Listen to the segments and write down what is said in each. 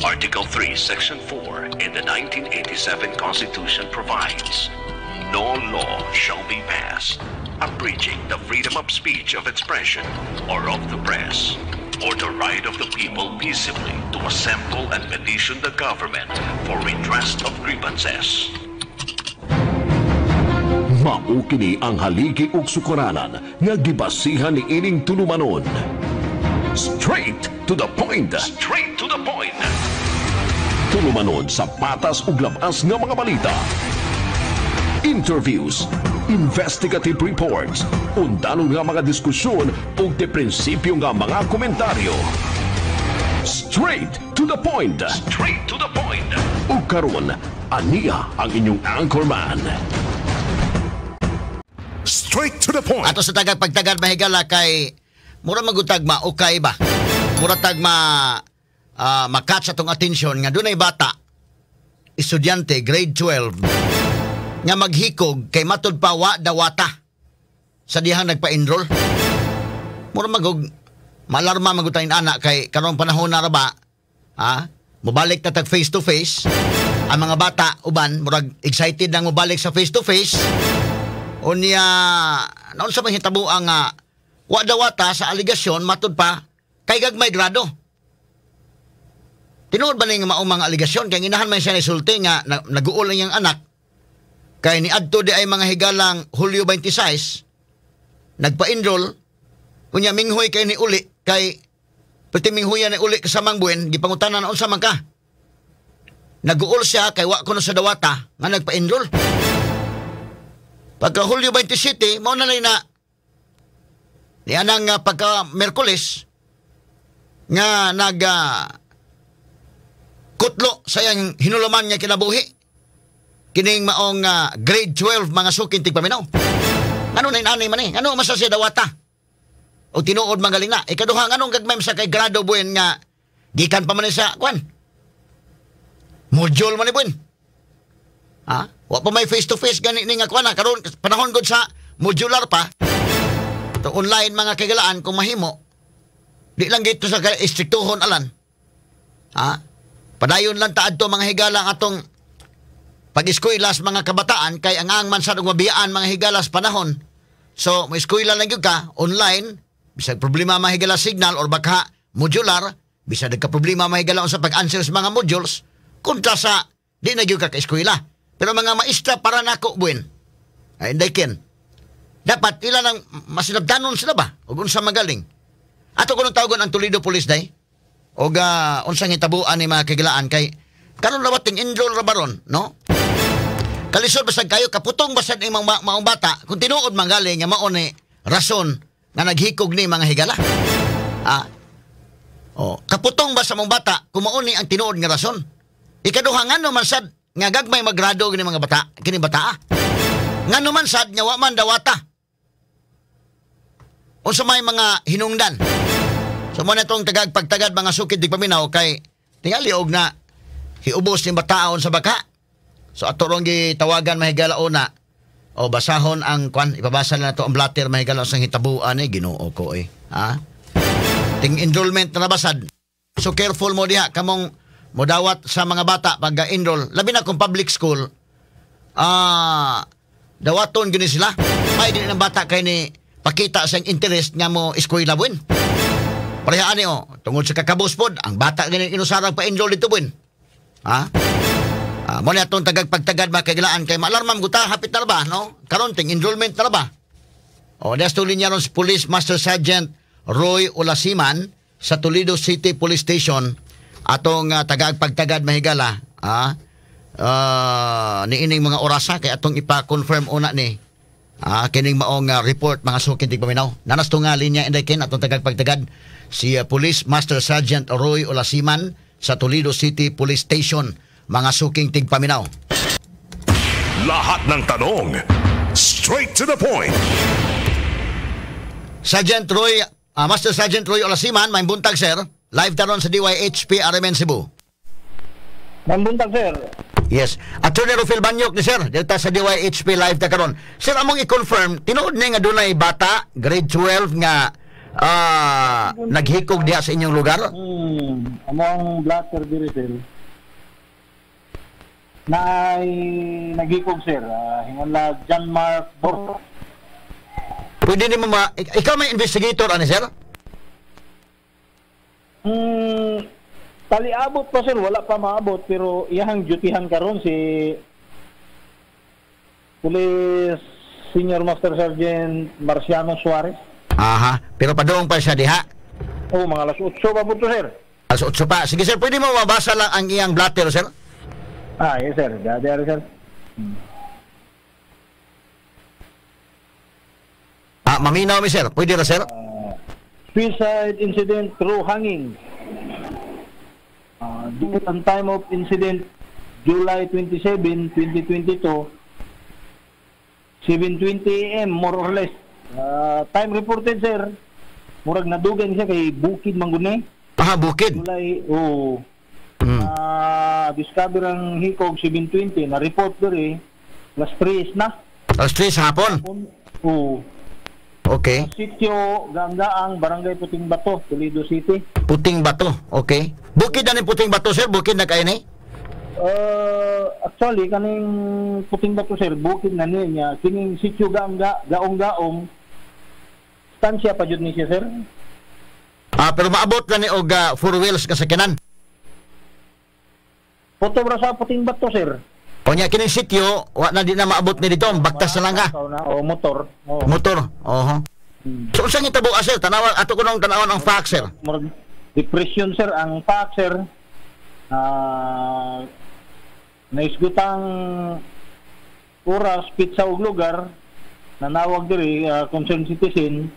Article 3, Section 4 in the 1987 Constitution provides, "No law shall be passed abridging the freedom of speech, of expression, or of the press, or the right of the people peaceably to assemble and petition the government for redress of grievances." Mao kini ang haligi ug sukaranan nga gibasihan ni ining tulumanon. Straight to the point. Straight to the point. Tulumanon sa patas ug labas nga mga balita. Interviews, investigative reports, undanon nga mga diskusyon ug de prinsipyo nga mga komentaryo. Straight to the point. Straight to the point. Ug karon, aniya ang inyong anchorman. Straight to the point. Ato sa tagag pagtagad, mahigala, kay mura magutag ma okay ba? Mura tag ma ma-catch atong atensyon nga dunay bata, estudyante grade 12, nga maghikog kay matud pa wa dawata sa dihang nagpa-enroll. Mura magug malarma magutayin ana kay karong panahon na ra ba, ha? Mobalik na tag face to face ang mga bata, uban murag excited nang mobalik sa face to face. Unya, naon sa mahitabo ang wa dawata sa aligasyon, matud pa kay gagmay grado. Tinuod ba ning mao mga aligasyon kay ginahan man siya ni sulti nga naguol ang iyang anak kay niadto di ay, mga higalang, Hulyo 26 nagpa-enroll, unya minghoy kay ni uli, kay pati minghoya ni uli kasamang buwan. Gipangutanan, "Unsa man ka?" Naguol siya kay wa kuno sa dawata nga nagpa-enroll. Pagka Hulyo 27, mao na lang na niya nang pagka Merkules nga nag kutlo sa iyang hinuluman nga kinabuhi. Kining maong grade 12, mga suking tigpaminaw. Ano na inanay man eh? Ano masa siya dawata? O tinuod magaling na. Ikaduha, anong gagmay sa kay grado buwan nga gikan pa man ni sa kwan? Module man ni buwan. Ha? Wa pa may face to face gani ni nga kwan na karon, panahon gud sa modular pa. To online, mga kagalaan, kung mahimo. Di lang gito sa istriktuhon alan. Ha? Padayon lang ta adto, mga higala, ang atong pag-eskwela mga kabataan kay ang man sa mabiyaan, mga higalas, panahon. So, mo eskwela lang gyud ka online, bisag problema, mga higala, signal or baka modular, bisag nagka problema, mga higala, sa pag-answer sa mga modules kontra sa di na gyud ka ka-eskwela. Pero mga maestra, para nako buwin. Ay, hindi ken. Dapat ila nang masinabtanon sila ba? Ug unsa magaling. Ato kuno tawagon ang Toledo Police day. Og unsang hitabuan ni mga kagilaan kay karon lawat ting enroll ra baron, no? Kalisod basag kayo, kaputong basad ni mga maong bata kung tinuod manggaling nga mao ni rason nga naghikog ni, mga higala. Ah. Oh, kaputong ba sa mong bata kung mao ni ang tinuod nga rason? Ikaduha, ngano man sad nga gagmay magrado kini mga bata, kini bata? Ngano man sad nga wa man dawata? Unsa may mga hinungdan? So mo na itong tagag pagtagad, mga sukid di paminaw, kay tingali og na hiubos ni bataon sa baka. So ato rong gitawagan, mahigala, una o basahon ang kwan, ipabasa na nato ang blatter, mahigala, sa hitabuan eh, Ginoo ko eh. Ha? Ting enrollment na nabasad. So careful mo diha kamong modawat sa mga bata pag enroll, labi na kung public school. Dawaton gini sila. May dili ng bata kay ni pakita sa interest nga mo eskwela buin. Pareha ani oh, tungod sa kakabos pod, ang bata gani inusarang pa enroll dito buin. Ha? Mo na atong tagag pagtagad, mga kagilaan, kay maalarmam guta hapit na ba, no? Karon ting enrollment na ba? O das tuloy niya ron si Police Master Sergeant Roy Olasiman sa Toledo City Police Station atong tagag pagtagad, mahigala, niining mga orasa kay atong ipa-confirm una ni kining maong report, mga sukin tigpaminaw. Nanas nga linya, inday ken, atong tagag pagtagad si Police Master Sergeant Roy Olasiman sa Toledo City Police Station, mga suking tigpaminaw. Lahat ng tanong, straight to the point. Sergeant Roy, Master Sergeant Roy Olasiman, may buntag, sir. Live taron sa DYHP RMN Cebu. Maayong buntag, sir. Yes. Attorney Rufil Banyok ni sir, dito sa DYHP live ta karon. Sir, among i-confirm, tinuod ni nga dunay bata, grade 12 nga naghikog diha sa inyong lugar? Amo ang blatter diri, sir. Na ay naghikog, sir. Hingon la John Mark Borja. Pwede nimo ikaw may investigator ani, sir? Taliabot pa, sir, wala pa maabot, pero iyahang dutyhan karon si Police Senior Master Sergeant Marciano Suarez. Aha, pero padung pa siya diha. Oh, mga alas 8 pa po to, sir. Alas 8 pa. Sige sir, pwede mo mabasa lang ang iyang blatter, sir? Ah, yes sir. Dada, sir. Ah, maminaw mi, sir. Pwede ra, sir? Suicide incident through hanging. Date and time of incident, July 27, 2022, 7:20 a.m. more or less. Time reported, sir. Murag nadugan siya kay bukid mangguni. Aha, bukid. July, oh. Discover ang hikog 7:20, na report diri alas 3 na. Alas 3 sa hapon. Oh. Okay. Sitio Ganggaang, Barangay Puting Bato, Toledo City. Puting Bato. Okay. Bukid na ni Puting Bato, sir? Bukid na kayo ni? Actually, kaning Puting Bato, sir, bukid na niya. Kining Sitio Gangga, Gaong-Gaong, stansya pa jud ni siya, sir. Ah, pero maabot na ni og four wheels kasakyanan. Photo ra sa Puting Bato, sir. O niya, kining sitio, wa na di na maabot ni dito, baktas na lang ka. O, motor. Oh. Motor, oho. So, unsang itabo, sir? Tanawan, ato ko nung tanawan ang fact, sir. Depression, sir, ang fact, sir. Naisgutang oras, pizza ug lugar, nanawag diri, concerned citizen,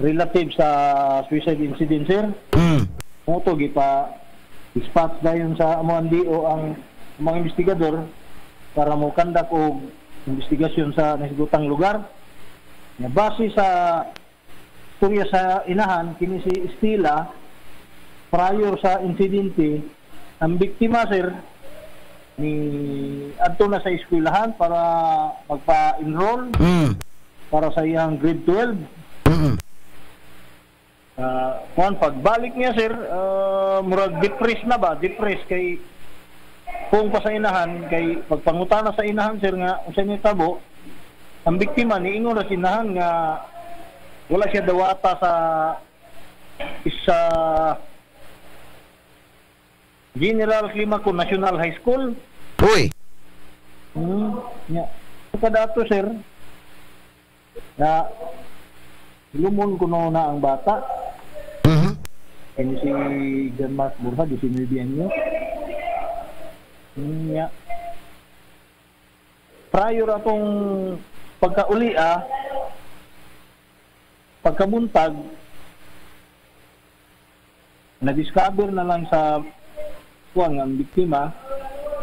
relative sa suicide incident, sir. Moto, gipa, dispatch dayon sa amuan DO ang mga investigador para mo kandak og investigasyon sa nasgutang lugar. Base sa istorya sa inahan, kini si Estela, prior sa insidente, ang biktima, sir, ni adto na sa eskwelahan para magpa-enroll para sa iyang grade 12. Kuan pagbalik niya, sir, murag depressed na ba? Depressed kay kung pa sa inahan, kay pagpangutana sa inahan, sir, nga unsa ni tabo, ang biktima niingon ra sa inahan nga wala siya dawata sa isa General Climaco National High School. Uy. Nya. Kadato, sir, na lumon kuno na ang bata. Kani si John Mark Borja, 19 anyo. Nya. Prior atong pagkauli, pagkabuntag, na-discover na lang sa kuwang ang biktima,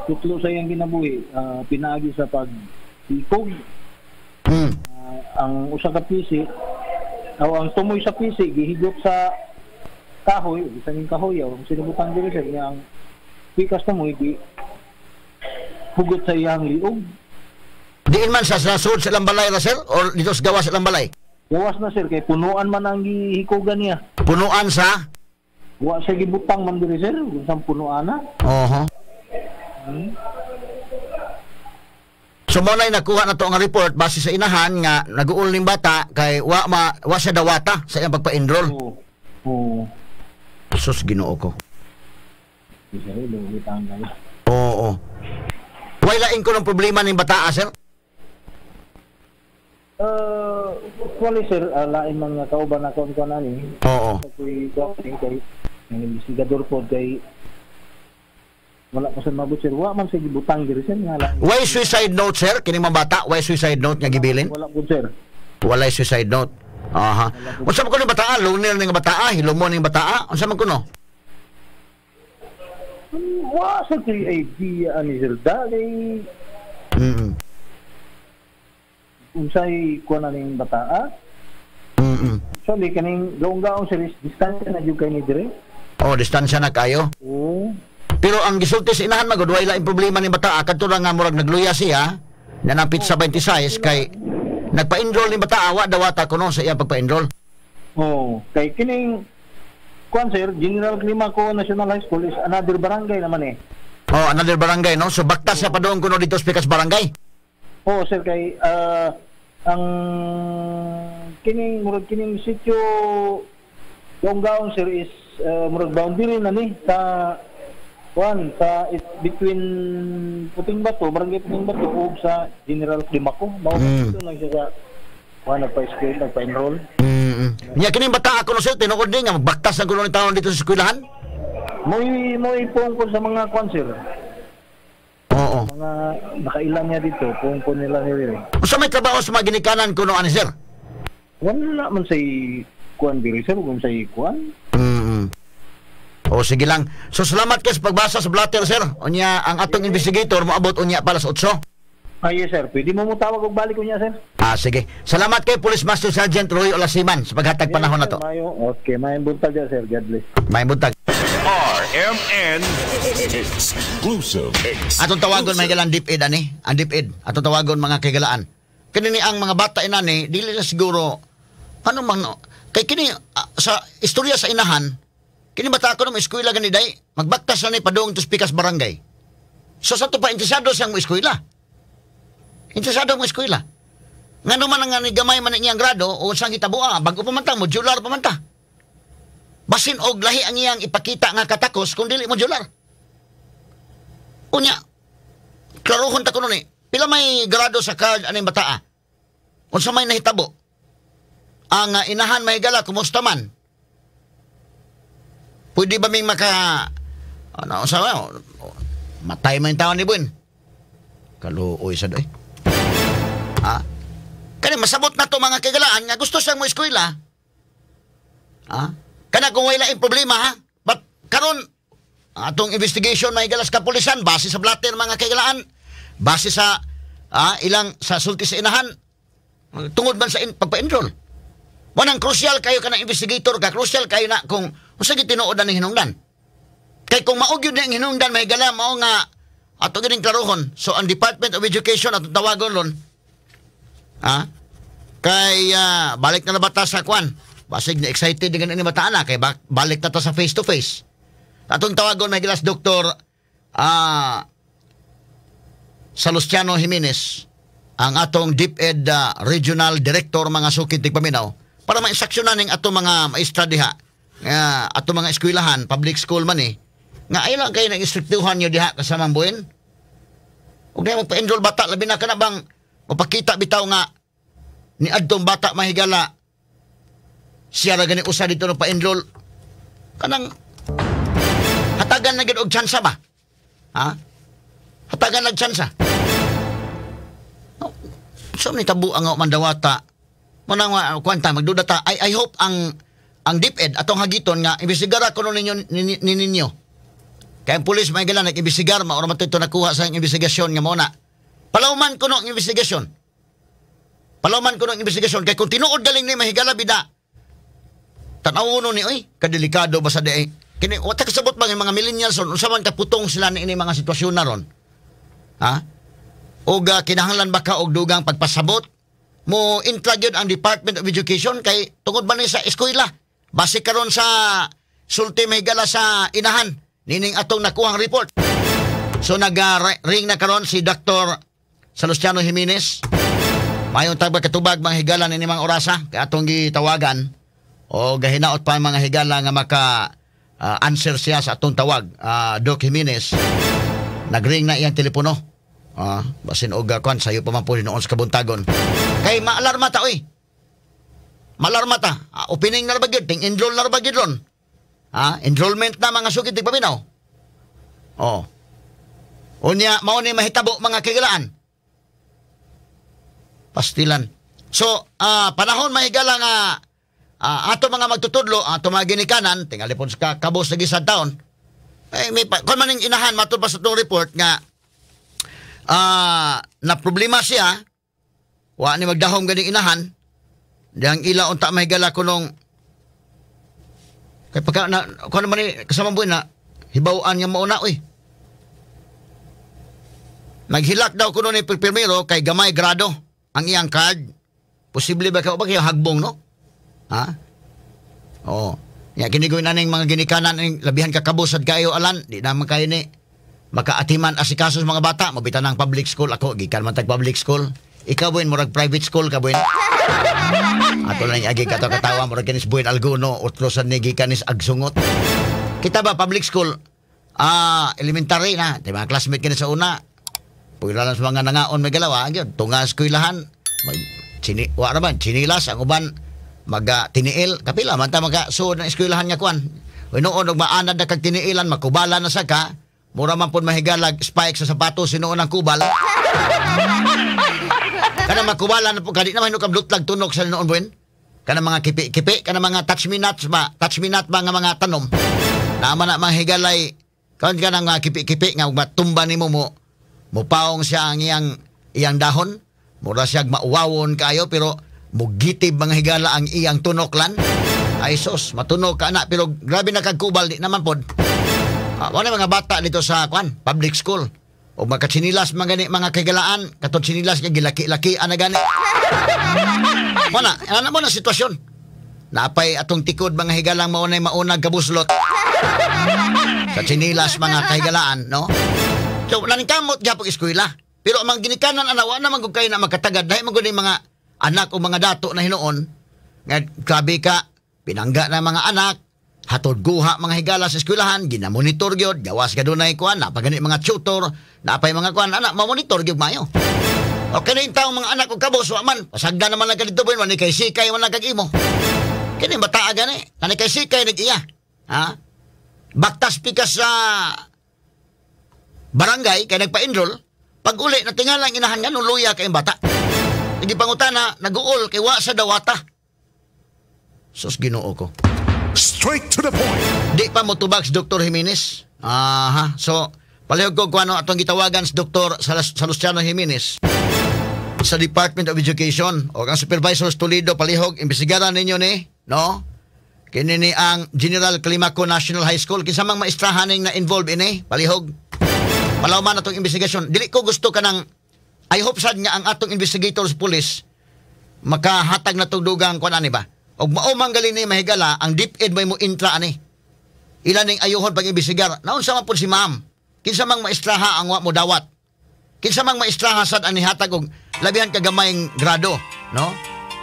tutlo sa iyang kinabuhi, pinaagi sa pag-ikog. Ang usa ka pisi, o ang tumoy sa pisi, gihigot sa kahoy, isang kahoy, o ang sinubutang diri, sir, nga ang pikas tumoy, gi hugot sa iyang liog. Diin man sa sud sa ilang balay ra, sir, or dito sa gawas sa ilang balay? Gawas na, sir, kay punuan man ang gihikogan niya. Punuan sa? Wa siya gibutang man diri, sir, kung saan punuan na. Oho. So mo na'y nakuha na to ang report base sa inahan nga nag-uul ning bata kay wa siya dawata sa iyang pagpa-enroll. Oo. Sus, Ginoo ko. Oo. Way lain ko ng problema ning bata, sir? Actually, sir, lain man nga kauban na kaon ko na ni. Oo. Kay ang investigador po kay wala pa sa mabot, sir. Wa man sa gibutang diri, sir, nga lang. Why suicide note, sir? Kini mga bata, why suicide note nga gibilin? Wala po, sir. Walay suicide note. Aha. Unsa man kuno bata? Loner ning bata, hilumo ning bata. Unsa man kuno? Wa sa kay idea ani, sir. Dali. Unsay kuan ning bata? Actually kaning gaong-gaong, sir, is distansya na jud kay ni dire. Oh, distansya na kayo. Oo. Pero ang gisulti sa inahan magud way laing problema ni bata, kadto lang nga murag nagluya siya nanapit sa 26 kay nagpa-enroll ni bata, wa dawata kuno sa iyang pagpa-enroll. Oh, kay kining kuan, sir, General Climaco National High School is another barangay naman eh. Oh, another barangay, no? So baktas siya padung kuno dito sa Pikas Barangay. Oh, sir, kay ang kining murag kining sitio Gaon, sir, is murag boundary na ni sa kuan sa it, between Puting Bato, Barangay Puting Bato ug sa General Climaco. Mao dito lang siya sa kuan nagpa-school, nagpa-enroll. Nya kining bata ako no, sir, tinuod din nga magbaktas ang kuno ni taon dito sa eskwelahan. Mo'y pungkol sa mga kuan, sir. Oo. Mga nakailan niya dito, pungkol nila nila. Unsa may trabaho sa mga ginikanan kuno ani, sir? Wala man say kuan diri, sir, kung say kuan. O sige lang. So salamat kay sa pagbasa sa blatter, sir. Unya ang atong investigator moabot unya pa alas 8. Ah, yes, sir. Pwede mo motawag og balik unya, sir. Ah, sige. Salamat kay Police Master Sergeant Roy Olasiman sa paghatag panahon na to. Mayo. Okay, maayong buntag ya, sir. God bless. Maayong buntag. RMN Exclusive. Atong tawagon mga higalaan DepEd ani, ang DepEd. Atong tawagon, mga kahigalaan. Kini ni ang mga bata inani dili na siguro ano man no. Kay kini sa istorya sa inahan, kini bata ko no eskwela gani day, magbaktas na ni padung to Pikas Barangay. So sa to pa interesado siyang mo eskwela. Interesado mo eskwela. Ngano man nga ni gamay man iyang grado o sang hitaboa, bago pa man ta, modular pa man ta. Basin og lahi ang iyang ipakita nga katakos kung dili modular. Unya, klarohon ta kuno ni, pila may grado sa card aning bataa? Unsa may nahitabo? Ang inahan, may gala, kumusta man? Pwede ba ming maka ano sa matay man yung taon ni Buin? Kaluoy sa doy. Ha? Kani masabot na to, mga kagalaan, nga gusto siyang mo eskwela. Ha? Kana kung wala yung problema ha. But karon atong investigation, may galas kapulisan, base sa blatter, mga kagalaan, base sa ilang sa sulti sa inahan tungod man sa pagpa-enroll. Wanang crucial kayo kanang investigator ka, crucial kayo na kung unsa gyud tinuod na ning hinungdan. Kay kung mao gyud ning hinungdan, may gala, mao nga ato gining klarohon. So ang Department of Education atong tawagon ron. Ha? Kay balik na na bata sa kwan. Basig na excited din ni bata na kay balik na ta sa face to face. Atong tawagon, may gilas, Dr. Salustiano Jimenez, ang atong DepEd Regional Director, mga sukid tigpaminaw, para ma-instructionan ning atong mga maestra diha nga atong mga eskwelahan, public school man eh, nga ay lang kayo nang instruktuhan nyo diha kasamang buin ug na magpa-enroll bata, labi na kana bang mapakita bitaw nga ni adtong bata, mahigala, siya ra gani usa dito no pa-enroll, kanang hatagan na gyud og tsansa ba, ha, hatagan nag tsansa. Oh, so ni tabo ang mandawata mo nang kwanta magduda ta. I hope ang DepEd atong hagiton nga imbestigara kuno ninyo ni ninyo kay ang pulis may gala nag-imbestigar, mao ra man to ito nakuha sa investigasyon nga mao na. Palawman kuno ang investigasyon, palawman kuno ang investigasyon, kay kung tinuod galing ni, mahigala, bida tan-aw ni oy, kadelikado ba sa di kini. Wa ta kasabot ba ng mga millennials ron, unsa man kaputong sila ni ini mga sitwasyon na ron, ha, og kinahanglan ba ka og dugang pagpasabot mo intra gyud ang Department of Education kay tungod ba ni sa eskwela, base karon sa sulti, may gala, sa inahan nining atong nakuhang report. So nag-ring na karon si Dr. Salustiano Jimenez. Mayong tagba katubag, mga higala, nini mga orasa kay atong gitawagan o gahinaot pa ang mga higala nga maka answer siya sa atong tawag. Doc Jimenez, nagring na iyang telepono. Basin og kwan sayo pa man po noon sa kabuntagon. Kay maalarma ta oy. Maalarma ta. Opening na ra ba gyud, ting enroll na ra ba gyud ron. Enrollment na, mga sukid tigpaminaw. Oh. Unya mao ni mahitabo, mga kigalaan. Pastilan. So, panahon, mahigala, nga ato mga magtutudlo, ato mga ginikanan, tingali po sa kabos lagi sa taon. Eh, may pa, kung maning inahan, matod pa sa itong report nga na problema siya, wa ni magdahom ganing inahan, diyang ila unta, mahigala, kunong kay pagka na kung ano man ni kasama buhay na hibaw-an nga mauna oy. Naghilak daw kuno ni pirmiro kay gamay grado ang iyang card. Posible ba ka ba kayo hagbong no? Ha? Oo. Ya kini ko naning mga ginikanan ning labihan ka kabusad kayo alan, di naman kayo ni makaatiman asikaso sa mga bata, mabitan ng public school ako gikan man tag public school. Ikaw buin murag private school ka buin. Ato lang agi kato katawa murag kinis buin alguno utlo sa ni gikan is agsungot. Kita ba public school? Ah, elementary na, di ba classmate kini sa una. Pwila lang sa mga nangaon may galaw, gyud tunga eskwelahan. Mag chini wa ra man chinilas ang uban maga tiniil kapila man ta maga suod ng eskwelahan nga kuan. Noon og maanad na kag tiniilan makubala na sa ka. Mura man pud mahigalag spike sa sapatos sinuon ang kubal. Kana makubala na po kadi naman ka blutlag tunok sa noon buin. Kana mga kipi-kipi, kana mga touch me nuts ba, touch me nut ba nga mga tanom. Naman na mga higalay kaon ka ng mga kipi-kipi nga matumba nimo mo mupaong siya ang iyang dahon. Mura siya mauwawon kayo pero mugitib mga higala ang iyang tunok lan. Ay sos, matunog ka na pero grabe na kagkubal di naman pod. Wala mga bata dito sa kwan, public school. O makatsinilas mga gani mga kagalaan, katong tsinilas nga gilaki-laki ana gani. Wala, ana mo na sitwasyon. Napay atong tikod mga higalang maunay maunag kabuslot. Sa tsinilas mga kahigalaan, no? So, naningkamot gyapon eskwela. Pero ang mga ginikanan ana wa naman gud kayo na makatagad dahil man gud mga anak o mga dato na hinuon nga grabe ka pinangga na mga anak hatod guha mga higala sa eskwelahan ginamonitor gyud gawas kadunay kuan napagani mga tutor napay mga kuan anak mamonitor gyud mayo. Okay na yung taong mga anak og kabos wa man pasagdan naman lang ka dito boy man kay sikay man lang kag imo kini bataa gani kani kay sikay nag iya ha baktas pikas sa barangay kay nagpa-enroll pag uli natingalang inahan nga nung luya kay bata. Hindi pangutana nag-uol kay wa sa dawata. Sus Ginoo ko. Straight to the point. Di pa motubag si Dr. Jimenez. Aha. So, palihog ko kung ano atong gitawagan si Dr. Salustiano Jimenez sa Department of Education o ang Supervisor Toledo palihog imbestigaran ninyo ni, no? Kini ni ang General Climaco National High School kinsa mang maestrahan ning na involved ini, palihog. Palawman atong investigasyon. Dili ko gusto kanang I hope sad nga ang atong investigators police makahatag na tong dugang kuan ani ba. Og mao man gali ni mahigala ang DepEd may mo intra ani. Ilan ning ayuhon pag-imbestigar. Naunsa man pud si ma'am? Kinsa mang maestraha ang wa mo dawat? Kinsa mang maestraha sad ang nihatag og labihan ka gamayng grado, no?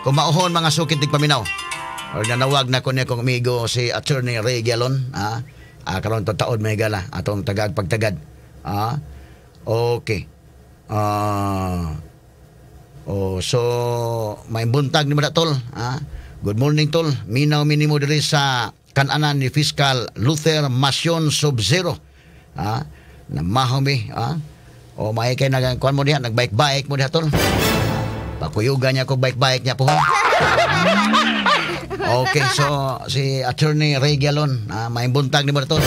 Kung mauhon mga sukit tigpaminaw. Or nanawag na ko niya kong amigo si Attorney Ray Gallon, ha? Karon taod mahigala atong tagag pagtagad. Ah, okay. Oh, so may buntag ni mo tol. Ah, good morning tol. Minaw minimo diri sa kananan ni Fiscal Luther Masion Sub-Zero. Ah, namaho mi, ah. O may kay nagkuan mo diha, nagbike-bike mo diha tol. Pakuyugan niya ko bike-bike niya po. Okay, so si Attorney Ray Gallon, may buntag ni mo tol.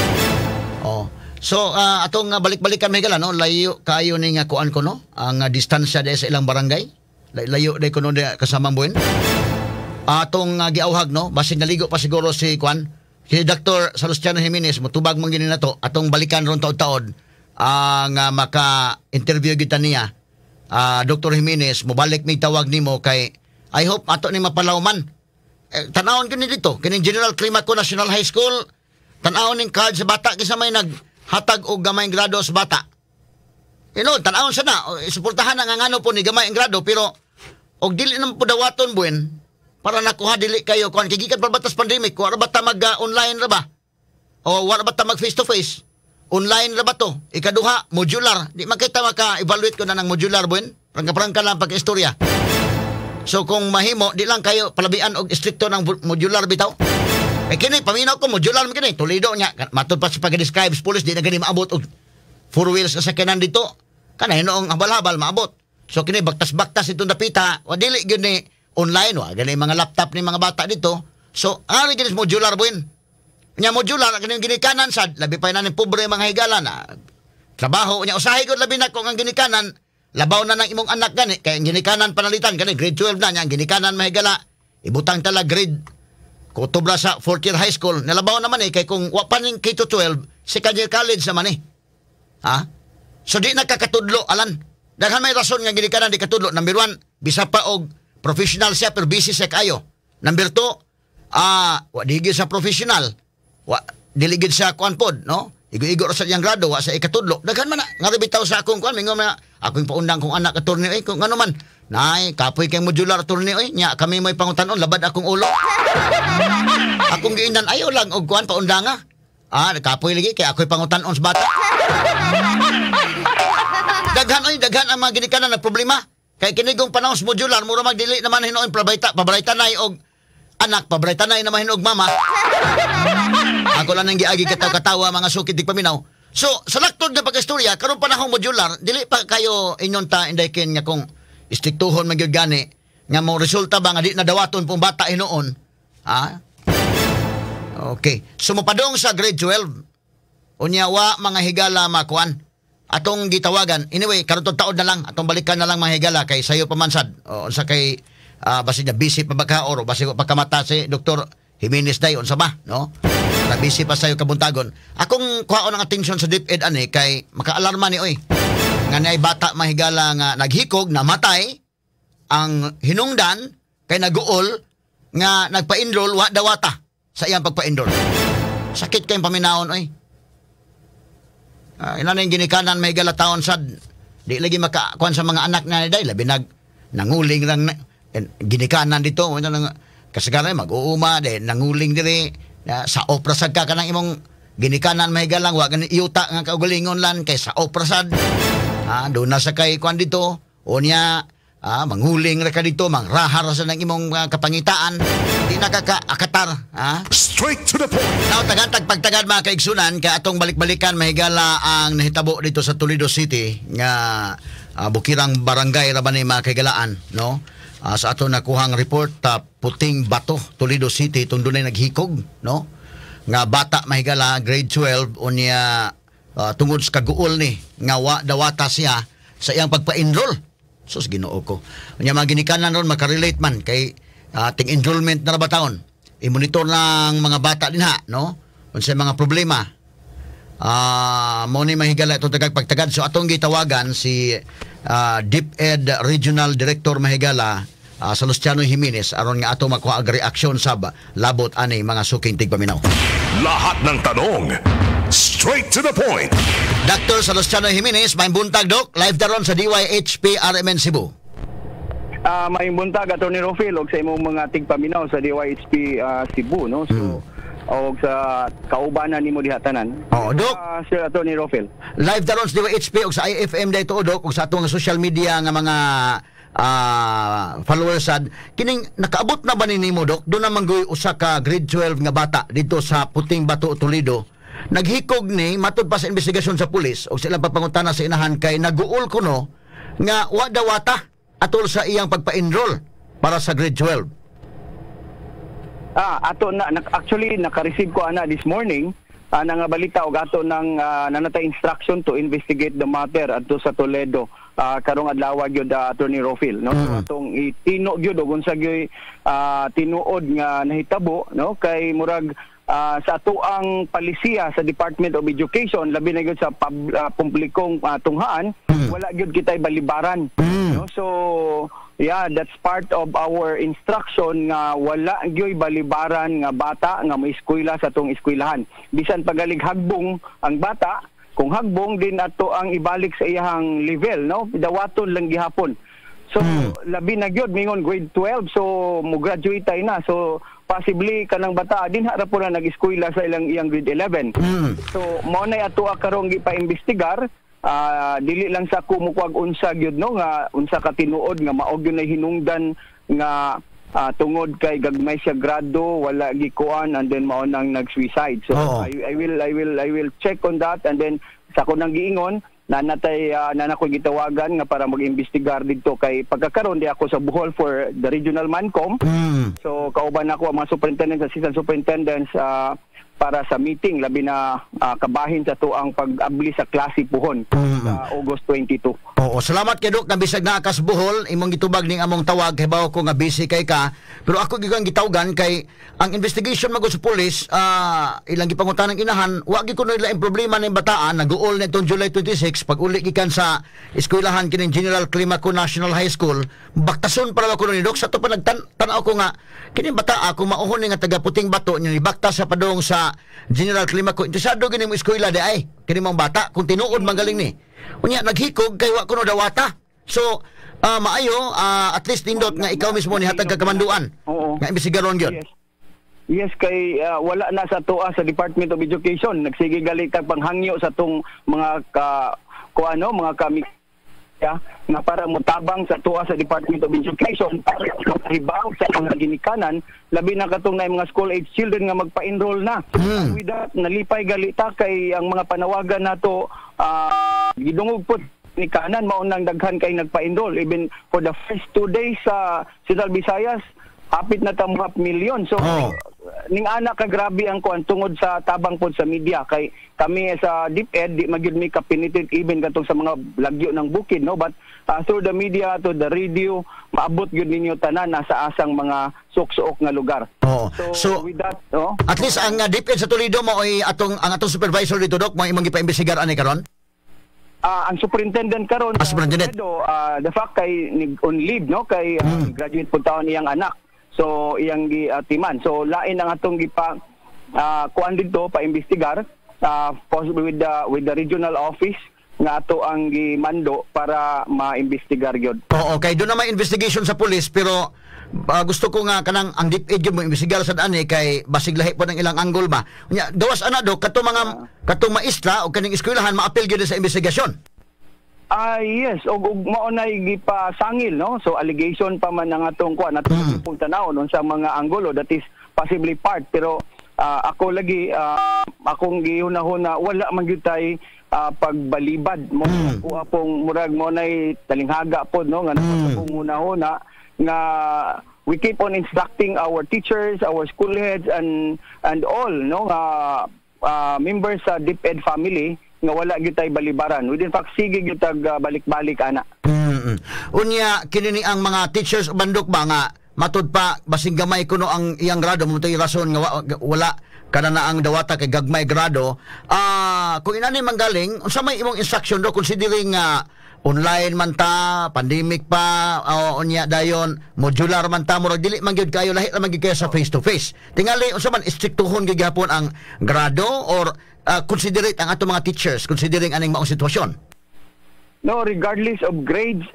Oh. So atong balik-balikan may gala no, layo kayo ni nga kuan ko no, ang distansya di sa ilang barangay. Layo day kuno di kasamang buwan. Atong giauhag no, basin naligo pa siguro si kuan, si Dr. Salustiano Jimenez motubag man gini nato atong balikan ron taod-taod ang maka-interview kita niya. Dr. Jimenez mobalik mig tawag nimo kay I hope ato ni mapalawman. Tan-awon kini dito, kining General Climaco National High School, tan-awon ning card sa bata kinsa may nag hatag og gamay grado sa bata. You know, tan-awon sa na, suportahan ang ngano po ni gamay ang grado pero og dili naman po dawaton buin para nakuha dili kayo kuan kay gikan pa batas pandemic, wa ra ba ta mag online ra ba? O wa ra ba ta mag face to face? Online ra ba to? Ikaduha, modular. Di man kita maka-evaluate ko na ng modular buin. Prangka-prangka lang pag-istorya. So kung mahimo, di lang kayo palabian og istrikto ng modular bitaw. Eh kini paminaw ko modular man kini Toledo nya matud pa sa pag-describe sa police di na gani maabot og four wheels sa sakyanan dito. Kana hinuong habal-habal maabot. So kini baktas-baktas itong dapita, wa dili gyud ni online wa gani mga laptop ni mga bata dito. So ari gini modular buin. Nya modular kini ginikanan sad labi pa na ni pobre mga higala na trabaho nya usahay gud labi na kung ang ginikanan labaw na ng imong anak gani kay ang ginikanan panalitan gani grade 12 na nya ang ginikanan mahigala ibutang tala grade kutubla sa fourth year high school nalabaw naman eh kay kung wa pa ning K-12 second year college naman eh. Ha? So di nakakatudlo alan. Daghan may rason nga ginikanan di katudlo. Number 1, bisa pa og professional siya pero busy siya kayo. Number 2, Wa di sa professional. Wa dili gid sa kuan pod, no? Igo-igo ra sa iyang grado, wa sa ikatudlo. Daghan man na nga bitaw sa akong kuan, mingon man akong paundang kong anak attorney oy, kung ano man. Nay, kapoy kay modular attorney oy, nya kami may pangutan-on, labad akong ulo. Akong giinan ayo lang og kuan paundanga. Kapoy lagi kay ako'y pangutan-on sa bata. Daghan oy, daghan ang mga ginikanan na problema. Kay kinigong panahon sa modular, mura magdili naman hinuon pabrayta, pabraytanay og anak, pabraytanay naman hinuog mama. Ako lang ang giagi kataw-katawa mga sukid di paminaw. So, sa laktod nga pagkastorya, karon panahon modular, dili pa kayo inyon ta indaykin nga kung istriktuhon man gyud gani nga mo resulta ba nga di na dawaton pong bata hinuon. Ha? Okay. So mopadong sa grade 12. Unya wa mga higala makuan. Atong gitawagan. Anyway, karon tong taon na lang, atong balikan na lang mga higala kay sayo pa man sad. O unsa kay basin niya busy pa ba ka or basin pa kamata si Dr. Jimenez day unsa ba, no? Na busy pa sayo kabuntagon. Akong kuhaon ang atensyon sa DepEd ani kay makaalarma ni oy. Nga naay bata mahigala nga naghikog, namatay ang hinungdan kay naguol nga nagpa-enroll wa dawata sa iyang pagpa-enroll. Sakit kayong paminaon oy. Ina na yung ginikanan may taon sad. Di lagi makakuan sa mga anak na day labi nag nanguling lang na, ginikanan dito kasagaran mag-uuma de nanguling diri sa opra sad ka kanang imong ginikanan may galang wa gani yuta nga kaugalingon lan kay sa opra sad. Doon na sa kay kuan dito unya manghuling ra ka dito mangrahar ra sa nang imong kapangitaan di nakakaakatar. Straight to the point. Now tagantag pagtagad mga kaigsunan kay atong balik-balikan mahigala ang nahitabo dito sa Toledo City nga bukirang barangay ra ba ni mga kaigalaan, no? Sa ato nakuhang report Puting Bato, Toledo City, itong dunay naghikog, no? Nga bata mahigala grade 12 unya tungod sa kaguol ni nga wa dawata siya sa iyang pagpa-enroll. Sus Ginoo ko. Unya mga ginikanan ron makarelate man kay ting enrollment na ra ba taon. I-monitor ng mga bata din ha, no? Unsay mga problema. Mo ni mahigala itong tagag pagtagad. So atong gitawagan si DepEd Regional Director mahigala Salustiano Jimenez aron nga ato makuha ang reaksyon sab labot ani mga suking tigpaminaw. Lahat ng tanong, straight to the point. Dr. Salustiano Jimenez, may buntag dok, live daron sa DYHP RMN Cebu. May buntag Attorney Rofil og sa imong mga tigpaminaw sa DYHP Cebu, no? So og sa kaubanan nimo diha tanan. Oh, Dok. Sir Attorney Rofil. Live daron sa DYHP og sa IFM dayto dok og sa atong social media nga mga followers sad. Kining nakaabot na ba ni nimo dok? Doon naman goy usa ka grade 12 nga bata dito sa Puting Bato, Toledo. Naghikog ni matud pa sa investigasyon sa pulis og sila pagpangutana sa inahan kay naguol kuno nga wa dawata atol sa iyang pagpa-enroll para sa grade 12. Ato na actually naka-receive ko ana this morning ana nga balita og ato nang nanatay instruction to investigate the matter adto sa Toledo karong adlaw gyud Attorney Rofil, no? So atong itino gyud og unsa gyud tinuod nga nahitabo, no? Kay murag sa ato ang palisiya sa Department of Education labi na gyud sa publikong tunghaan, wala gyud kitay balibaran, no? So yeah, that's part of our instruction nga wala gyud balibaran nga bata nga moeskwela sa atong eskwelahan. Bisan pagalig hagbong ang bata, kung hagbong din ato ang ibalik sa iyang level, no? Dawaton lang gihapon. So labi na gyud mingon grade 12, so mo graduate tay na. So possibly kanang bata din ra po na nag-eskwela sa ilang iyang grade 11. So mao nay ato karong gipa-imbestigar. Dili lang sa kumukuag unsa gyud, no, nga unsa ka tinuod nga mao gyud nay hinungdan nga tungod kay gagmay siya grado wala gikuan and then mao nang nag-suicide. So I will check on that and then sa ko nang giingon nanatay nanakoy gitawagan nga para mag-imbestigar didto kay pagkakaron di ako sa Bohol for the regional Mancom. So kauban ako ang mga superintendents, assistant superintendents para sa meeting, labi na kabahin sa tuang pag-abli sa klase puhon sa August 22. Oo, salamat kay Dok nga bisag naa kas Bohol, imong gitubag ning among tawag, hibaw ko nga busy kay ka. Pero ako gyud ang gitawgan kay ang investigation magud sa pulis, ilang gipangutan ng inahan, wa gyud kuno ila problema ning bataan naguol na itong July 26 pag uli gikan sa eskwelahan kining General Climaco National High School, baktason para kuno ni Dok. Sa to pa nagtan-tanaw ko nga kining bataa kung mauhon ni nga taga Puting Bato nya bakta sa padong sa General Climaco, interesado gini mo eskwela di ay kini mong bata kung tinuod magaling ni. Unya naghikog kay wa kuno dawata. So maayo at least nindot nga ikaw mismo nihatag ka kamanduan. Oo. Nga imbestigaron gyud. Yes. Yes, kay wala na sa tuwa sa Department of Education. Nagsige galit kag panghangyo sa tong mga ka kuano mga kami ya, nga para motabang sa tuwa sa Department of Education para makahibaw sa mga ginikanan, labi na katong na mga school age children nga magpa-enroll na. With that, nalipay galita kay ang mga panawagan nato gidungog po ni kanan, mao nang daghan kay nagpa-enroll. Even for the first 2 days sa Central Visayas, hapit na ta half million. So ning ana ka grabe ang kuan tungod sa tabang pod sa media, kay kami sa DepEd di magyud mi ka-penetrate even katong sa mga lagyo ng bukid, no, but through the media, to the radio, maabot gyud ninyo tanan nasa asang mga suok-suok nga lugar. So, So, with that, no. At least ang DepEd sa Toledo mo ay atong ang atong supervisor dito, Dok, mo imong gipaimbestigar ani karon. Ang superintendent karon Superintendent. Toledo, the fact kay on leave, no, kay graduate po taon iyang anak. So iyang gi timan. So lain ang atong gipa kuan didto pa-imbestigar, possibly with the regional office nga ato ang gimando para maimbestigar gyud. Oo, kay doon na may investigation sa pulis, pero gusto ko nga kanang ang DepEd gyud mo imbestigar sa ani kay basig lahi po ng ilang angle ba. Unya gawas ana, Dok, kato mga katong maestra o kaning eskwelahan maapil gyud sa investigasyon. Ah, yes, og mao nay gipasangil, no. So allegation pa man ang atong kuan atong pong tan-awon unsa mga anggulo that is possibly part, pero ako lagi akong gihunahuna wala man gyud tay pagbalibad mo kuha pong murag mo nay talinghaga pod, no, nga mm. Pong hunahuna nga we keep on instructing our teachers, our school heads and all, no, nga members sa DepEd family nga wala gyud tay balibaran. We in fact sige gyud tag balik-balik ana. Unya kini ni ang mga teachers bandok ba nga matud pa basing gamay kuno ang iyang grado mo to'y rason nga wala kana na ang dawata kay gagmay grado. Kung inani manggaling, unsa may imong instruction do considering nga online man ta, pandemic pa, o unya dayon modular man ta, murag dili man gyud kayo lahi ra man gyud kayo sa face to face. Tingali unsa man, istriktuhon gyud gihapon ang grado or considerate ang ato mga teachers considering aning maong sitwasyon? No, regardless of grades,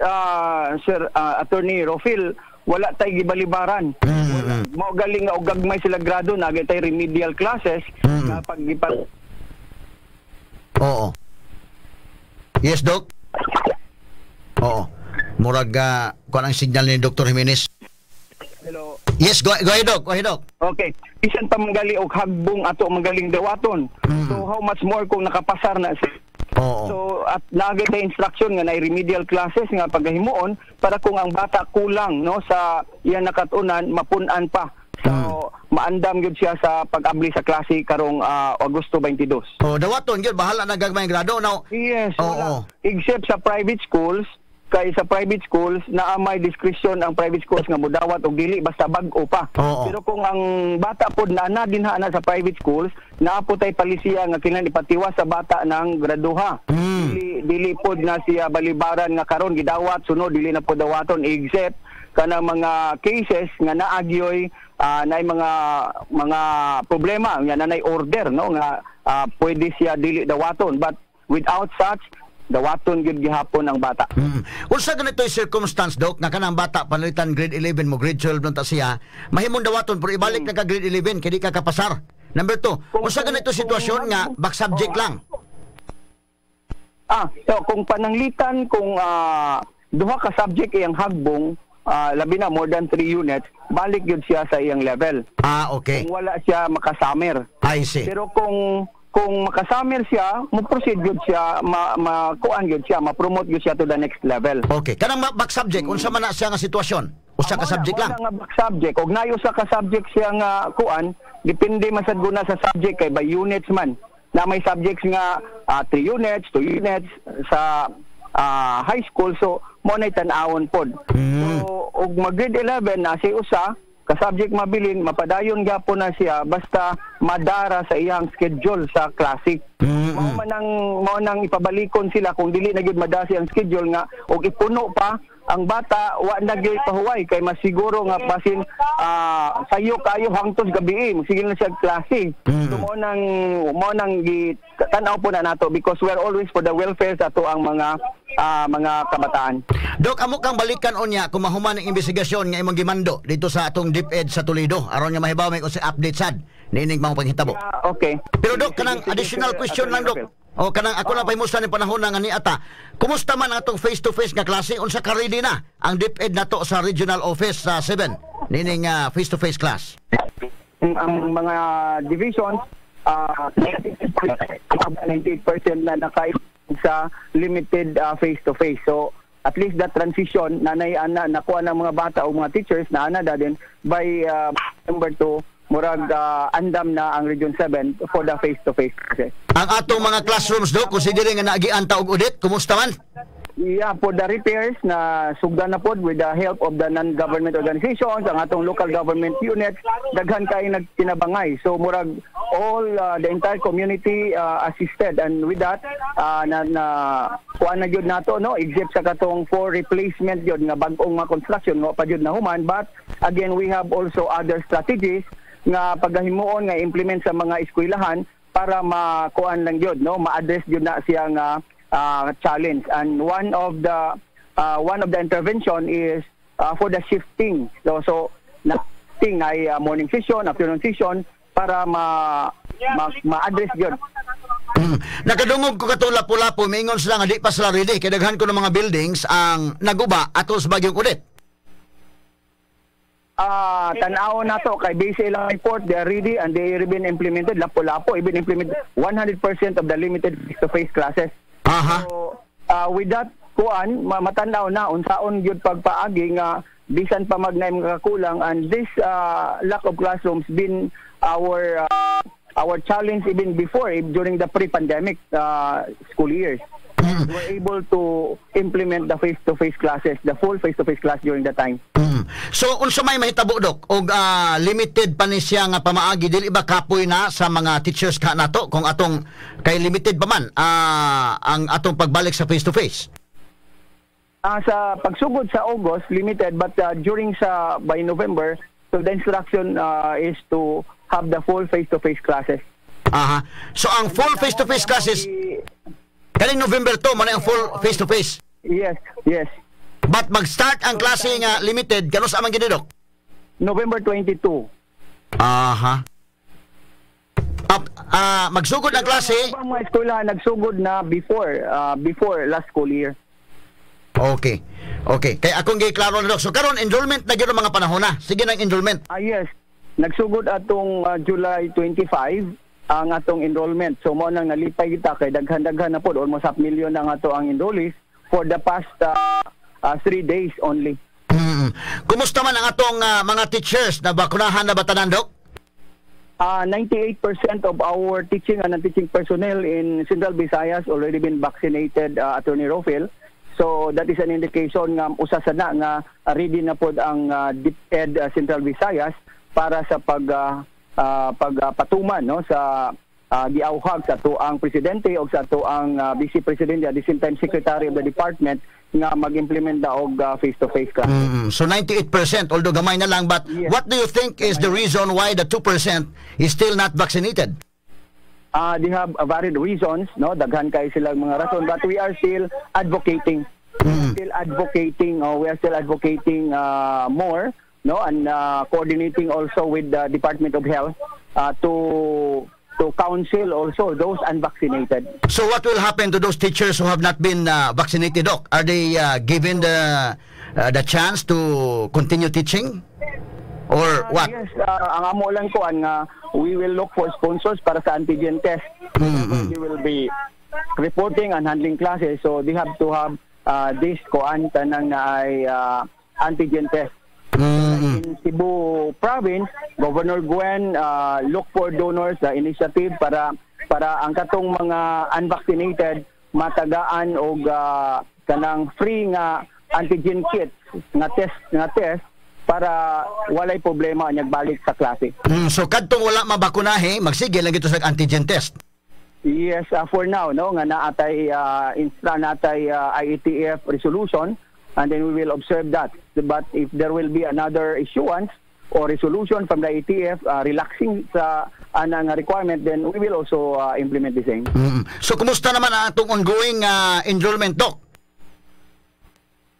Sir Attorney Rofil, wala tay gibalibaran. Wala. Mao galing nga og gagmay sila grado, naa tay remedial classes na pag gipa Oo. Yes, Doc. Oo. Murag kuan ang signal ni Dr. Jimenez. Hello. Yes, go ahead, Doc. Go ahead, Doc. Okay. Bisan pa manggali og hagbong ato manggaling dawaton. So how much more kung nakapasar na siya. So at naa tay instruction nga na remedial classes nga pagahimuon para kung ang bata kulang, no, sa iyang nakatunan, mapun-an pa. So maandam gyud siya sa pag-abli sa klase karong Agosto 22. Oh, dawaton gyud, bahala na gagmay grado now. Yes, wala. Except sa private schools, kay sa private schools naa may discretion ang private schools nga mudawat og dili basta bag-o pa. Pero kung ang bata pod na na dinha na sa private schools, naa po tay palisiya nga kinahanglan ipatiwas sa bata ng graduha. Dili dili pod na siya balibaran nga karon gidawat, sunod dili na pod dawaton, except kanang mga cases nga naagyoy naay mga problema nga nanay order, no, nga pwede siya dili dawaton, but without such, dawaton gyud gihapon ang bata. Unsa ganito yung circumstance, Doc, nga kanang bata panalitan grade 11 mo grade 12 lang ta siya, mahimong dawaton pero ibalik na ka grade 11 kay di ka kapasar. Number 2, unsa ganito sitwasyon nga back subject lang? So kung pananglitan kung duha ka subject iyang hagbong, labi na more than 3 units, balik gyud siya sa iyang level. Kung wala siya makasamer. I see. Pero kung makasamer siya, mo-proceed gyud siya, ma, ma kuan gyud siya, ma-promote gyud siya to the next level. Okay. Kanang back subject, unsa man na siya nga sitwasyon? Usa ka Mao na, subject mao lang. na nga back subject og naay usa ka subject siya nga kuan, depende man sad guna sa subject kay by units man na may subjects nga 3 units, 2 units sa high school, so mo nay tan-awon pod. So og mag grade 11 na si usa ka subject mabilin, mapadayon gyapon na siya basta madara sa iyang schedule sa klase. Mao nang ipabalikon sila kung dili na gyud madasi ang schedule nga og ipuno pa ang bata, wa na gyud pahuway kay masiguro nga basin sayo kayo hangtod gabi, sige na siya klase. So mao nang gi tan-aw po na nato because we are always for the welfare sa ato ang mga kabataan. Dok, amo kang balikan unya kung mahuman ang investigasyon nga imong gimando dito sa atong DepEd sa Toledo aron nga mahibaw may kung sa update sad niining mga panghitabo. Ah, okay. Pero Dok, kanang Sige, sige, additional sige, question lang, Dok. Attorney Rafael. O kanang ako na pahimusta ni panahon na nga ni ata. Kumusta man ang atong face to face nga klase? Unsa ka ready na ang DepEd nato sa regional office sa 7 nining face to face class? Ang mga divisions, 98% na naka sa limited face-to-face. So, at least that transition, nanay ana nakuha ng mga bata o mga teachers na ana din by number 2, murag andam na ang Region 7 for the face-to-face classes. Ang atong mga classrooms, Dok, considering nga naagian ta og audit, kumusta man? Yeah, for the repairs na sugdan na pod with the help of the non-government organizations, ang atong local government units, daghan kay nagtinabangay. So murag all the entire community assisted and with that na kuan na gyud nato, no, except sa katong for replacement gyud nga bag-ong mga construction nga pa gyud na human. But again, we have also other strategies nga paghimuon nga implement sa mga eskwelahan para makuan lang gyud, no, ma-address gyud na siya nga challenge. And one of the intervention is for the shifting. So na shifting ay morning session, afternoon session para ma-address gyud. Nakadungog ko katong Lapu-Lapu, mingon sila nga di pa sila ready kay daghan ko ng mga buildings ang naguba atol sa bagyong Odette. Ah, tan-aw na to kay base ilang report, they are ready and they already been implemented. Lapu-Lapu even implement 100% of the limited face-to-face classes. So, with that kuan, matanaw na unsaon gyud pagpaagi nga bisan pa magnaay mga kakulang, and this lack of classrooms been our challenge even before, during the pre-pandemic school years. We were able to implement the face-to-face classes, the full face-to-face class during the time. So unsa may mahitabo, Dok, og limited pa ni siya nga pamaagi, dili ba kapoy na sa mga teachers ka nato kung atong kay limited pa man ang atong pagbalik sa face to face? Sa pagsugod sa August, limited, but during sa by November, so the instruction is to have the full face-to-face classes. Aha. So ang full face to face classes kaning November 2 man ang full face to face. Yes. But mag-start ang klase nga limited kanus-a man gini, Dok? November 22. Aha. Magsugod ang klase. Ang mga eskwelahan nagsugod na before last school year. Okay. Kay akong giklaro na, Dok. So karon enrollment na gyud ang mga panahon na. Sige nang enrollment. Ah, yes. Nagsugod atong July 25 ang atong enrollment. So mao nang nalipay kita kay daghan-daghan na pod, almost half million na nga ato ang enrollees for the past 3 days only. Kumusta man ang atong mga teachers? Nabakunahan na ba tanan, Dok? 98% of our teaching and non-teaching personnel in Central Visayas already been vaccinated, Attorney Rofil. So that is an indication nga usa sa na nga ready na pod ang DepEd Central Visayas para sa pagpatuman, no, sa giawhag sa atoang presidente o sa atoang vice presidente, at the same time secretary of the department, nga mag-implement na og face-to-face class. So 98%, although gamay na lang, but what do you think is the reason why the 2% is still not vaccinated? They have varied reasons, no? Daghan kay silang mga rason, but we are still advocating. We are still advocating more, no? And coordinating also with the Department of Health to counsel also those unvaccinated. So what will happen to those teachers who have not been vaccinated, Doc? Are they given the chance to continue teaching? Or what? Yes, ang amo lang ko ang we will look for sponsors para sa antigen test. They will be reporting and handling classes, so they have to have this kuan tanang na ay antigen test. In Cebu province, Governor Gwen look for donors initiative para ang katong mga unvaccinated matagaan og kanang free nga antigen kit nga test para walay problema nya balik sa klase. So kadtong wala mabakunahe, magsige lang gito sa antigen test. Yes, for now, no, nga naatay instra natay IATF resolution and then we will observe that. But if there will be another issuance or resolution from the IATF relaxing sa anang requirement, then we will also implement the same. So kumusta naman ang atong ongoing enrollment, Doc?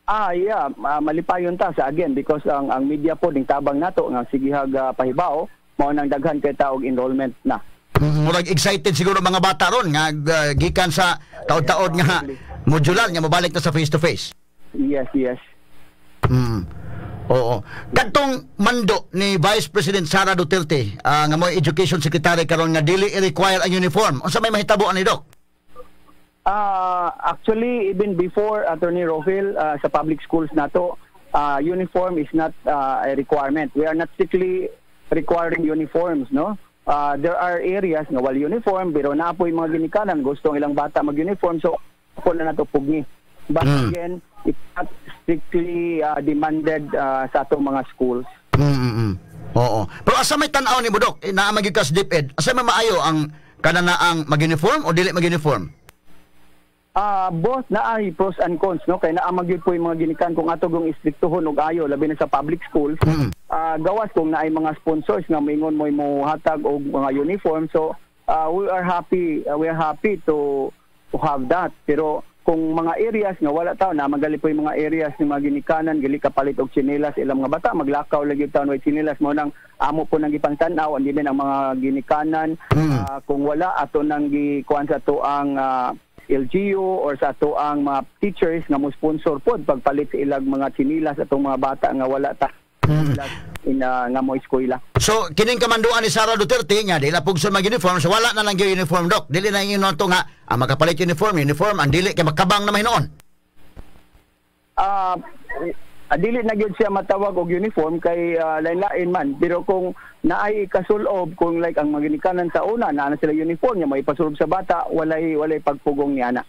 Ah, yeah, malipayon ta sa again because ang media po ding tabang nato nga sigihag pahibaw mao nang daghan kay taog enrollment na. Murag excited siguro mga bata ron nga gikan sa taod-taod nga modular nga mabalik na sa face to face. Yes. Oo. Kadtong mando ni Vice President Sara Duterte nga mo Education Secretary karon nga dili i-require ang uniform. Unsa may mahitabo ani, Doc? Actually, even before, Attorney Rofil, sa public schools nato, uniform is not a requirement. We are not strictly requiring uniforms, no? There are areas nga wala uniform, pero naa poy mga ginikanan gusto ang ilang bata mag-uniform, so po na nato pugni. But again, it's not strictly demanded sa atong mga schools. Oo. Pero asa may tan-aw ni Budok, eh, naa magyud ka sa DepEd, asa may maayo ang kananaang mag-uniform o dili mag-uniform? Ah, both na ay pros and cons, no, kay naa magyud po yung mga ginikan kung ato gong istriktuhon og ayo labi na sa public schools. Ah, gawas kung naay mga sponsors nga moingon mo hatag og mga uniform, so we are happy to have that, pero kung mga areas nga wala taw na magali po yung mga areas ng mga ginikanan gali kapalit og tsinelas ilang mga bata, maglakaw lagi taon way tsinelas, mo nang amo po nang gipangtan-aw and even ang mga ginikanan, kung wala, ato nang gikuan sa ato ang LGU or sa ato ang mga teachers nga mo sponsor pod pagpalit sa ilang mga tsinilas atong mga bata nga wala ta in nga mo eskwela. So kining kamanduan ni Sara Duterte nga dili pugson mag-uniform, so wala na lang gyud uniform, Doc. Dili na ingon to nga ang makapalit uniform, uniform, ang dili kay makabang na mahinuon. Dili na gyud siya matawag og uniform kay lain-lain man, pero kung naay kasulob, kung like ang mga ginikanan sa una naa na sila uniform nga may pasulob sa bata, walay pagpugong niya na.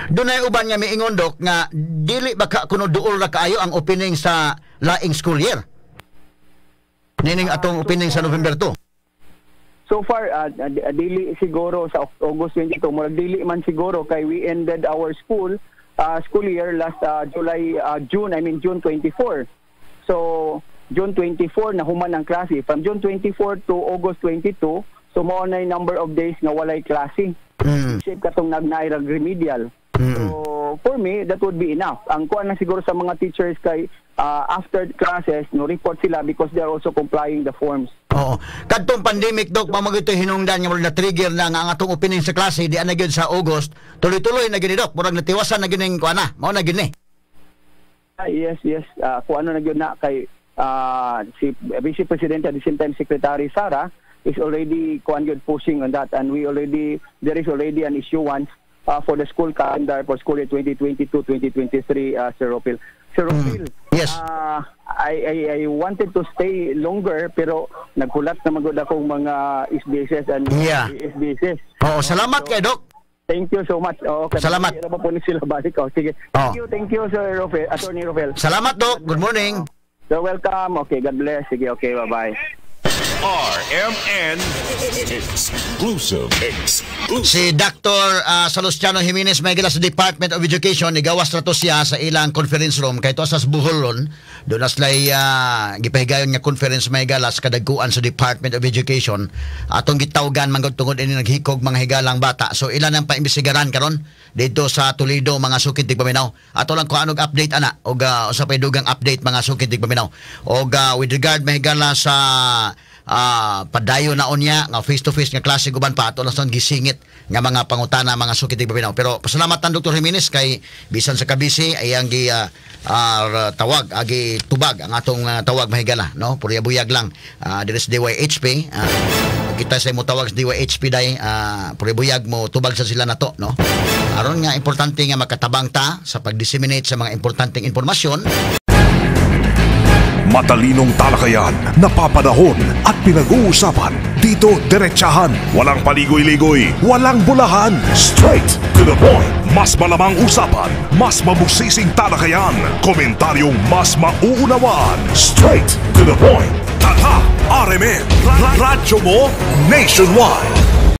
Dunay uban nga miingon, Dok, nga dili ba ka kuno duol ra kaayo ang opening sa laing school year? Nining atong opening sa November 2. So far, dili siguro sa August 22, murag dili man siguro kay we ended our school year last July, June, I mean June 24. So June 24 na human ang klase. From June 24 to August 22, so mao na yung number of days nga walay klase. Except katong nagnaay remedial. So for me, that would be enough. Ang kuan na siguro sa mga teachers kay after classes, no report sila because they are also complying the forms. Oo. Kadtong pandemic, Dok, pamagito hinungdan nga murag na trigger na nga ang atong opening sa klase di na gyud sa August, tuloy-tuloy na gyud ni, Dok. Murag natiwasan na gyud ning kuan na. Mao na gyud ni. Ah, yes. Kung ano na gyud na kay si Vice President at the same time Secretary Sara is already kuan gyud pushing on that and we already there is already an issuance for the school calendar for school year 2022-2023, Sir Ropil. Sir Ropil, Yes. I wanted to stay longer pero naghulat na magud akong mga SDSS and SDSS. Oo, salamat kay Dok. Thank you so much. Oo, kasi Salamat. Ano pa po ni sila balik. Oh, sige. Oh. Thank you, thank you, Sir Rofel, Attorney Rofel. Salamat, Dok. Good morning. You're welcome. Okay, God bless. Sige, okay, bye-bye. RMN Exclusive. Exclusive. Si Dr. Salustiano Jimenez may sa Department of Education, nigawas na to siya sa ilang conference room kay to sa Bohol ron. Doon na sila'y gipahigayon nga conference may sa kadagkuan sa Department of Education. Atong gitawgan man gud tungod ini naghikog mga higalang bata. So ilan ang paimbestigaran karon dito sa Toledo, mga sukid tigpaminaw. Ato lang kung anong update ana og usa pay dugang update, mga sukid tigpaminaw. Og with regard mahigala sa padayon na unya nga face to face nga klase guban pa, ato lang sa gisingit nga mga pangutana, mga sukid tigpaminaw. Pero pasalamatan Dr. Jimenez kay bisan sa kabisi ay ang gi tawag agi tubag ang atong tawag mahigala, no, purya buyag lang diri sa DYHP. Kita sa imo tawag sa DYHP day, purya buyag mo tubag sa sila nato, no, aron nga importante nga makatabang ta sa pag-disseminate sa mga importanteng impormasyon. Matalinong talakayan, napapanahon at pinag-uusapan. Dito diretsahan, walang paligoy-ligoy, walang bolahan. Straight to the point. Mas malamang usapan, mas mabusising talakayan, komentaryong mas mauunawaan. Straight to the point. Tatak RMN, Radyo mo nationwide.